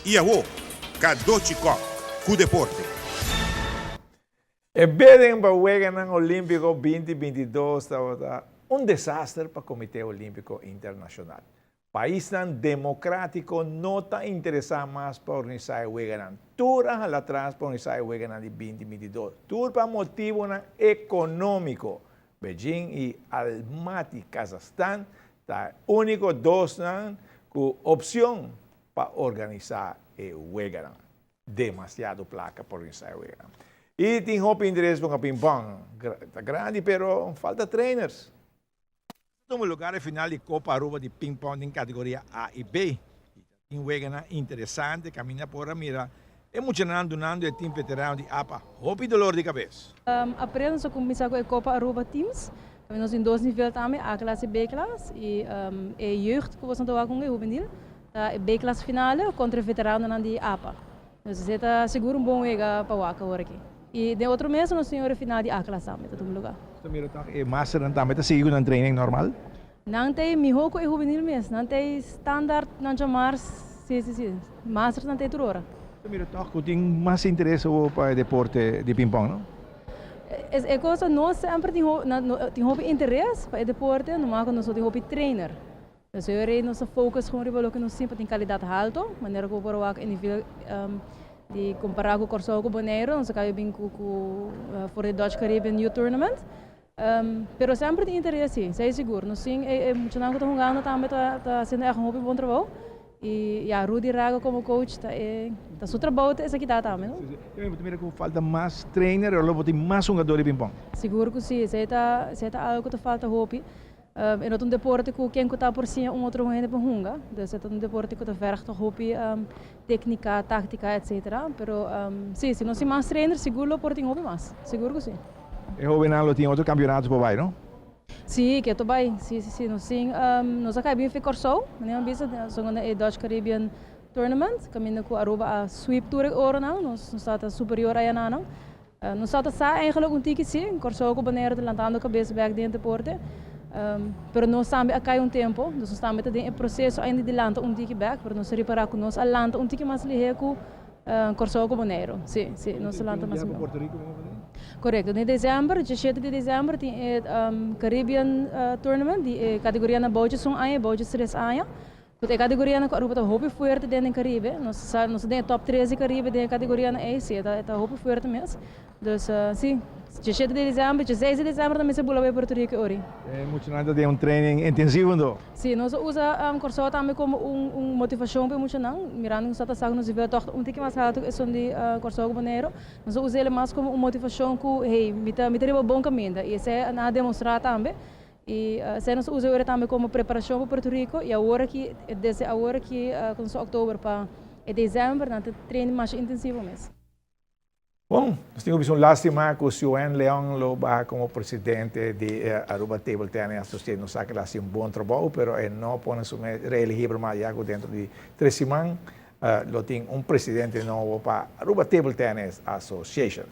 I awo, Cadochi Kock ku deporte. E bidding pa Weganan Olímpiko 2022 tabata un desaster pa Komité Olímpiko Internashonal. Paisnan demokrátiko no ta interesá mas pa organisá e weganan. Tur a hala atras pa organisá e weganan di 2022. Tur pa motibonan ekonómiko. Beijing i Almaty, Kazakhstan, ta e úniko dosnan ku opshon pa organisá e weganan. Demasiado plaka pa organisá e weganan. I tin hopi interes pa ping-pong. Ta grandi pero falta trainers. Tuma lugar e final di Copa Aruba di ping-pong den categoria A y B. Y ta tin weganan interesante caminda por a mira e muchanan dunando e team veterano di APA hopi dolor di cabes. April nos a cuminsa cu e Copa Aruba Teams. Caminda nos tin dos nivel tambe, A klas y B klas. Y e jeugd cu boso ta wak con e hubenil ta e B klas finale contra e veteranonan di APA. Dus esey ta sigur un bon wega pa wak awor aki. Y den otro mes nos tin ora final di A klas tambe ta tuma lugar. Ta mira toch e masternan tambe ta sigui cu nan training normal? Nan ta e miho cu e hubenil mes. Nan ta e standaard nan djamars, si si si. Mastersnan ta e tur ora. Ta mira toch cu tin mas interes awor pa e deporte di ping pong, no? E cosa nos semper tin tin hopi interes pa e deporte, normal cu nos no tin hopi trainer. Dus e rei nos ta focus gewoon riba loke nos tin pa tin calidad halto, manera cu bo por wak e nivel di compara cu Corsou cu Boneiru, nos a caba bin cu cu for di Dutch Caribbean Youth Tournament. Pero semper tin interes si, esey sigur. Nos tin e muchanan cu ta hungando tambe ta ta haciendo echt un hopi bon trabou y ya Rudy Rago como coach ta e ta su trabou ta esaki ta tambe no. Si, si. Bo ta mira cu falta mas trainer o lo bo tin mas hungador di ping pong? Sigur cu si, esey ta esey ta algo cu ta falta hopi. E no ta un deporte ku ken ku ta por siña un otro hende pa hunga. Dus e ta un deporte ku ta verg toch hopi téknika, táktika, etsetera. Pero si, si nos tin mas trainer sigur lo por tin hopi mas. Sigur ku si. E hóbennan lo tin otro kampionato por bai, no? Si, ke to bai. Si, si, si. Nos tin, nos a kai bin fi Kòrsou, manera mi a bisa, nos a e Dutch Caribbean Tournament, kaminda ku Aruba a sweep tur e oronan. Nos tabata superior ayanan. Nos sa ta sa eigenlijk un tiki si, Kòrsou ku Boneiru ta lantando kabes bèk den e deporte, pero nos tambe a kai un tempu, dus nos tambe ta den e proseso ainda di lanta un tiki bèk, pero nos a ripará ku nos a lanta un tiki mas lihé ku Kòrsou ku Boneiru. Si, si, nos a lanta mas mihó. Korekto, den desèmber, 17 di desèmber tin e Caribbean Tournament di e kategorianan bou djesun aña i bou djestres aña. Ku e kategorianan ku Aruba ta hopi fuerte den den Karibe. Nos sa nos ta den e top tres di Karibe den e kategorianan ei, si e ta e ta hopi fuerte mes. Dus si, 17 di desèmber, 16 di desèmber ta mester bula bai Puerto Rico e ori. E muchanan ta den un training intensivo anto? Si, nos a usa Kòrsou tambe komo un un motivashon pa e muchanan, mirando ku nos ta sa ku nos nivel tòg ta un tiki mas haltu ku esun di Kòrsou ku Boneiru. Nos a usa el mas komo un motivashon ku hey, mi ta mi ta riba bon kaminda i esei nan a demostrá tambe. I esei nos a usa ora tambe komo preparashon pa Puerto Rico i awor aki, desde awor aki ku nos ta oktober pa e desèmber nan ta train masha intensivo mes. Bon, nos tin ku bisa un lástima ku Suen Leon lo baha komo presidente di e Aruba Table Tennis Association. Nos sa ku el a hasi un bon trabou, pero e no pone su mes reeligibel mas ya ku dentro di tres siman lo tin un presidente nobo pa Aruba Table Tennis Association.